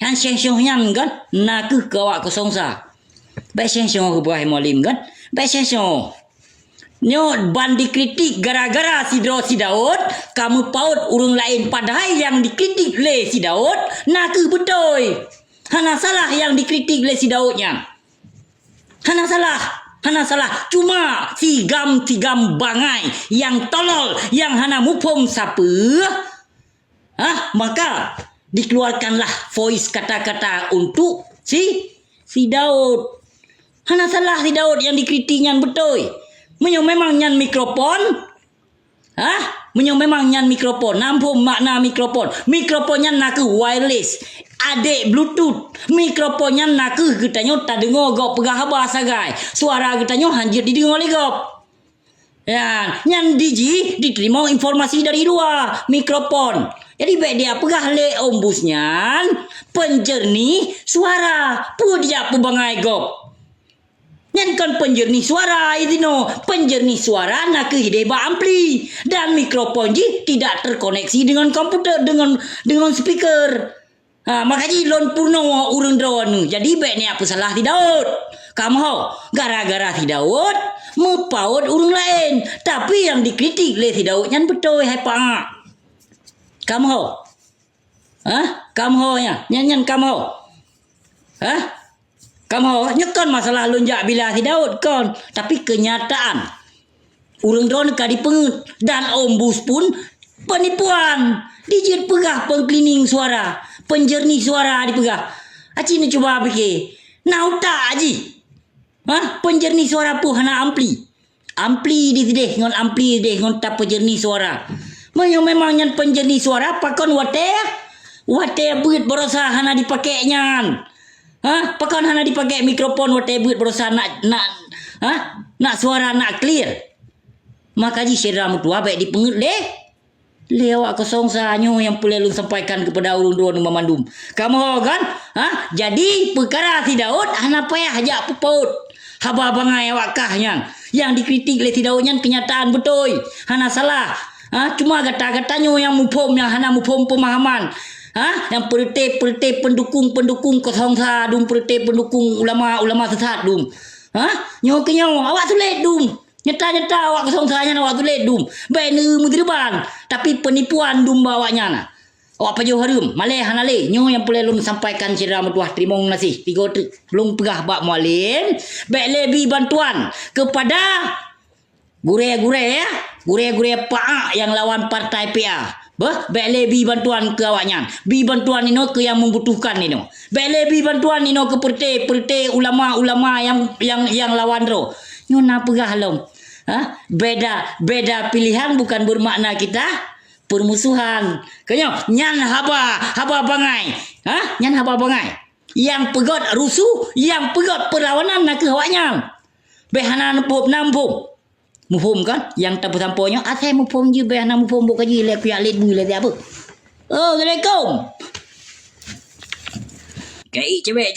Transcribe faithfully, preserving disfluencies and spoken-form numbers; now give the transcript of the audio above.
An syeng-syeng nyan kan, na kheueh keu awak kosong sa. Bèk syeng-syeng keu Ibrahim Mualem kan? Bèk syeng-syeng. Nyoe ban dikritik gara-gara sidroe si Daud ka meupaôt ureueng laén, padahai nyang dikritik lé si Daud na kheueh beutôi. Hana salah nyang dikritik lé si Daud nyan. Hana salah, hana salah. Cuma sigam-sigam bangai nyang tolol, nyang hana muphom sapeue, ah, maka dikeluarkanlah voice kata-kata untuk si, si Daud. Hana salah si Daud nyang dikritik nyan beutôi. Meunyoe memang nyan mikrofon, hah? Meunyoe memang nyan mikrofon, na muphom makna mikrofon. Mikrofon nyan na kheueh wireless, adek Bluetooth. Mikrofon nyan na kheueh geutanyoe tadeungoe gob peugah haba sagai. Suara geutanyoe hanjeuet dideungoe lé gob. Ya, nyan di jih diteurimong informasi dari luwa, mikrofon. Jadi, bèk dia peugah lé Ombus nyan penjernih suara. Peue dijak peubangai gob? Nyan kon penjernih suara, Itino. Penjernih suara na kheueh ideh bak ampli. Dan mikrofon jih tidak terkoneksi dengan komputer, dengan, dengan speaker. Ha, maka jih lôn peurunoe ureueng droeneuh. Jadi, bèk neujak peusalah si Daud. Kamoe, gara-gara si Daud, meupaôt ureueng laén. Tapi nyang dikritik lé si Daud nyan beutôi, hai Pak. Kamoe. Hah? Kamoe nyan. Nyan, nyan kamoe. Hah? Kamoe, nyoe kon masalah lôn jak bila si Daud, kon. Tapi kenyataan. Ureueng droeneuh ka dipeungeut dan Ombus pun penipuan. Dijeuet peugah pengklining suara, penjernih suara dipeugah. Aci neucuba pike, na utak jih. Hah? Penjernih suara peue hana ampli? Ampli disideh ngon ampli deh ngon tapeujernih suara. Meunyoe memang nyan penjernih suara, pakon watèe, watèe beuet baroesa hana dipakék nyan? Hah? Pakon hana dipakék mikrofon watèe beuet baroesa nak, nak, hah? Nak suara nak clear? Maka jih syedara meutuwah bèk dipeungeut lé, lé awak kosong sa nyoe nyang peureulèe lôn sampaikan keupada ureueng droeneuh banmandum. Kamoe kan? Hah? Jadi, peukara si Daud hana payah jak peupaôt haba bangai awak kah nyan. Nyang dikritik lé si Daud nyan kenyataan beutôi. Hana salah. Hah? Cuma gata-gata nyoe nyang muphom, nyang hana muphom peumahaman. Hah? Nyang peureute-peureute pendukung-pendukung kosong sa dum, peureute pendukung ulama-ulama sesat dum. Hah? Nyoe keu nyoe, awak sulet dum. Nyata-nyata awak kosong sa nyan awak tuléh dum. Bèk neumeudeureuban, tapi peunipuan dum bak awak nyan. Awak pajoh hareuem, malèe hana lé. Nyoe nyang peureulèe lôn sampaikan syedara meutuwah, teurimong gaséh. Tiga treuk lôn peugah bak Mualem, bèk lé bi bantuan keupada gurèe-gurèe, ya, gurèe-gurèe P A nyang lawan partai P A. Beuh, bèk lé bi bantuan keu awak nyan. Bi bantuan inoe keu nyang membutuhkan inoe. Bèk lé bi bantuan inoe keu peureute-peureute ulama-ulama nyang, nyang, nyang lawan droe. Nyoe na peugah lom. Ha? Beda, beda pilihan bukan bermakna kita permusuhan. Keu nyoe, nyan haba, haba bangai. Ha? Nyan haba bangai. Nyang peugöt rusuh, nyang peugöt peulawanan na kheueh awak nyan. Bèk hana neupôb, na muphom. Muphom kan? Nyang tapeusampoe nyoe, asai muphom jih, bèk hana muphom, bôh kaji lé kuyak lét bui lé siapa. Oh, assalamualaikum. Kaik cewek.